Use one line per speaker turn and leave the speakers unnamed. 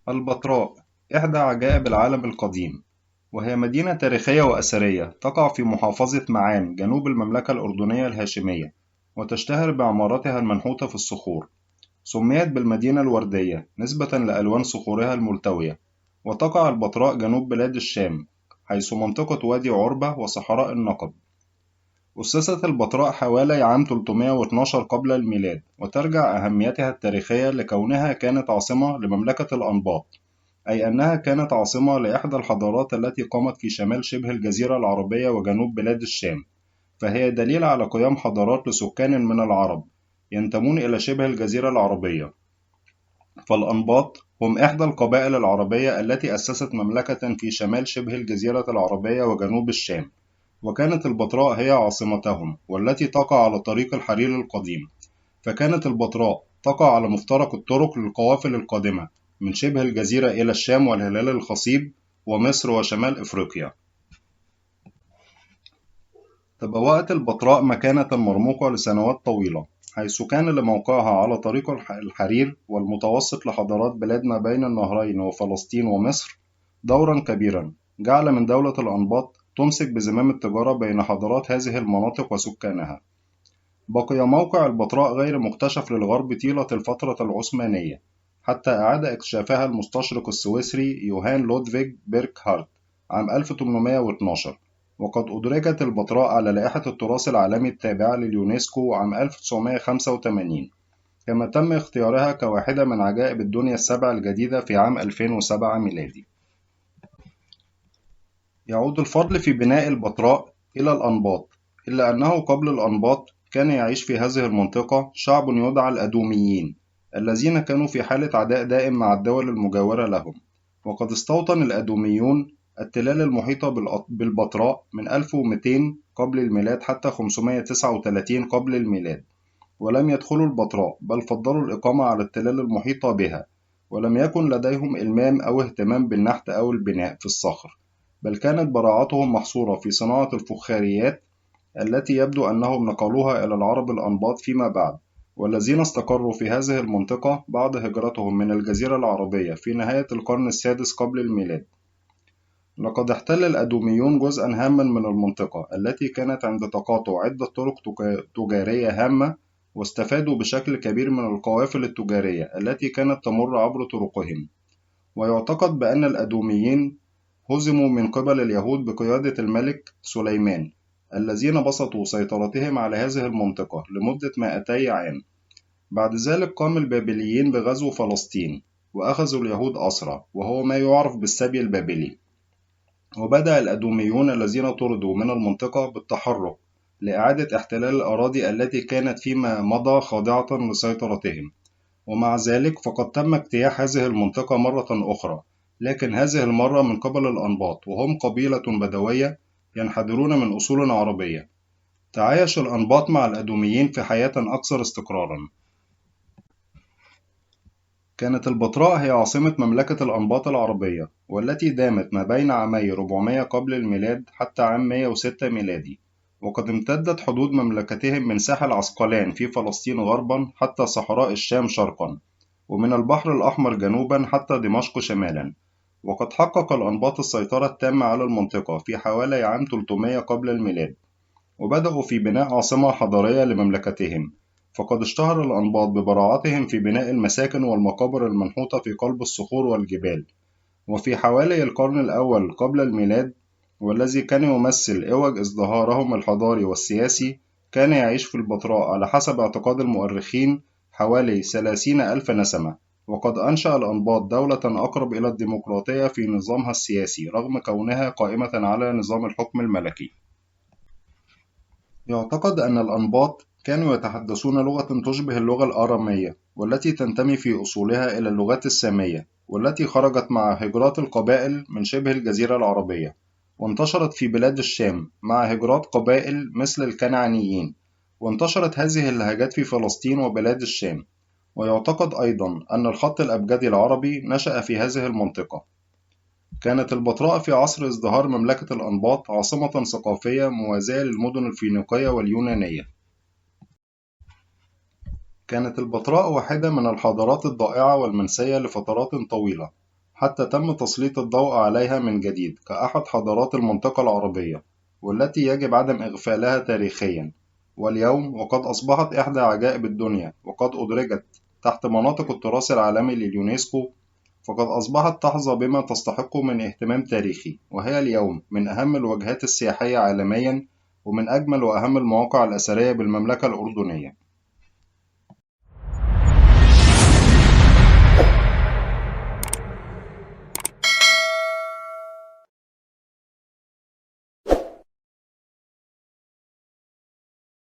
البتراء إحدى عجائب العالم القديم، وهي مدينة تاريخية وأثرية تقع في محافظة معان جنوب المملكة الأردنية الهاشمية، وتشتهر بعمارتها المنحوتة في الصخور. سميت بالمدينة الوردية نسبة لألوان صخورها الملتوية. وتقع البتراء جنوب بلاد الشام، حيث منطقة وادي عربة وصحراء النقب. أسست البتراء حوالي عام 312 قبل الميلاد، وترجع أهميتها التاريخية لكونها كانت عاصمة لمملكة الأنباط، أي أنها كانت عاصمة لإحدى الحضارات التي قامت في شمال شبه الجزيرة العربية وجنوب بلاد الشام، فهي دليل على قيام حضارات لسكان من العرب ينتمون إلى شبه الجزيرة العربية. فالأنباط هم إحدى القبائل العربية التي أسست مملكة في شمال شبه الجزيرة العربية وجنوب الشام، وكانت البتراء هي عاصمتهم والتي تقع على طريق الحرير القديم. فكانت البتراء تقع على مفترق الطرق للقوافل القادمة من شبه الجزيرة إلى الشام والهلال الخصيب ومصر وشمال إفريقيا. تبوأت البتراء مكانة مرموقة لسنوات طويلة، حيث كان لموقعها على طريق الحرير والمتوسط لحضارات بلاد ما بين النهرين وفلسطين ومصر دورا كبيرا، جعل من دولة الأنباط تمسك بزمام التجارة بين حضارات هذه المناطق وسكانها. بقي موقع البتراء غير مكتشف للغرب طيلة الفترة العثمانية، حتى أعاد اكتشافها المستشرق السويسري يوهان لودفيج بيركهارت عام 1812. وقد أدرجت البتراء على لائحة التراث العالمي التابعة لليونسكو عام 1985، كما تم اختيارها كواحدة من عجائب الدنيا السبع الجديدة في عام 2007 ميلادي. يعود الفضل في بناء البتراء إلى الأنباط، إلا أنه قبل الأنباط كان يعيش في هذه المنطقة شعب يدعى الأدوميين، الذين كانوا في حالة عداء دائم مع الدول المجاورة لهم. وقد استوطن الأدوميون التلال المحيطة بالبتراء من 1200 قبل الميلاد حتى 539 قبل الميلاد، ولم يدخلوا البتراء بل فضلوا الإقامة على التلال المحيطة بها، ولم يكن لديهم إلمام أو اهتمام بالنحت أو البناء في الصخر، بل كانت براعتهم محصورة في صناعة الفخاريات التي يبدو أنهم نقلوها إلى العرب الأنباط فيما بعد، والذين استقروا في هذه المنطقة بعد هجرتهم من الجزيرة العربية في نهاية القرن السادس قبل الميلاد. لقد احتل الأدوميون جزءا هاما من المنطقة التي كانت عند تقاطع عدة طرق تجارية هامة، واستفادوا بشكل كبير من القوافل التجارية التي كانت تمر عبر طرقهم. ويعتقد بأن الأدوميين هزموا من قبل اليهود بقيادة الملك سليمان، الذين بسطوا سيطرتهم على هذه المنطقة لمدة 200 عام. بعد ذلك قام البابليين بغزو فلسطين، وأخذوا اليهود أسرى، وهو ما يعرف بالسبي البابلي. وبدأ الأدوميون الذين طردوا من المنطقة بالتحرك لإعادة احتلال الأراضي التي كانت فيما مضى خاضعة لسيطرتهم. ومع ذلك فقد تم اجتياح هذه المنطقة مرة أخرى، لكن هذه المرة من قبل الأنباط، وهم قبيلة بدوية ينحدرون من أصول عربية. تعايش الأنباط مع الأدوميين في حياة أكثر استقرارا. كانت البتراء هي عاصمة مملكة الأنباط العربية، والتي دامت ما بين عامي 400 قبل الميلاد حتى عام 106 ميلادي. وقد امتدت حدود مملكتهم من ساحل عسقلان في فلسطين غربا حتى صحراء الشام شرقا، ومن البحر الأحمر جنوبا حتى دمشق شمالا. وقد حقق الأنباط السيطرة التامة على المنطقة في حوالي عام 300 قبل الميلاد، وبدأوا في بناء عاصمة حضارية لمملكتهم. فقد اشتهر الأنباط ببراعتهم في بناء المساكن والمقابر المنحوتة في قلب الصخور والجبال. وفي حوالي القرن الأول قبل الميلاد، والذي كان يمثل أوج ازدهارهم الحضاري والسياسي، كان يعيش في البتراء على حسب اعتقاد المؤرخين حوالي 30,000 نسمة. وقد أنشأ الأنباط دولة أقرب إلى الديمقراطية في نظامها السياسي رغم كونها قائمة على نظام الحكم الملكي. يعتقد أن الأنباط كانوا يتحدثون لغة تشبه اللغة الآرامية، والتي تنتمي في أصولها إلى اللغات السامية، والتي خرجت مع هجرات القبائل من شبه الجزيرة العربية، وانتشرت في بلاد الشام مع هجرات قبائل مثل الكنعانيين. وانتشرت هذه اللهجات في فلسطين وبلاد الشام. ويعتقد أيضا أن الخط الأبجدي العربي نشأ في هذه المنطقة. كانت البتراء في عصر ازدهار مملكة الأنباط عاصمة ثقافية موازية للمدن الفينيقية واليونانية. كانت البتراء واحدة من الحضارات الضائعة والمنسية لفترات طويلة، حتى تم تسليط الضوء عليها من جديد كأحد حضارات المنطقة العربية، والتي يجب عدم إغفالها تاريخيا. واليوم وقد أصبحت إحدى عجائب الدنيا، وقد أدرجت تحت مناطق التراث العالمي لليونسكو، فقد أصبحت تحظى بما تستحقه من اهتمام تاريخي، وهي اليوم من أهم الوجهات السياحية عالميا، ومن أجمل وأهم المواقع الأثرية بالمملكة الأردنية.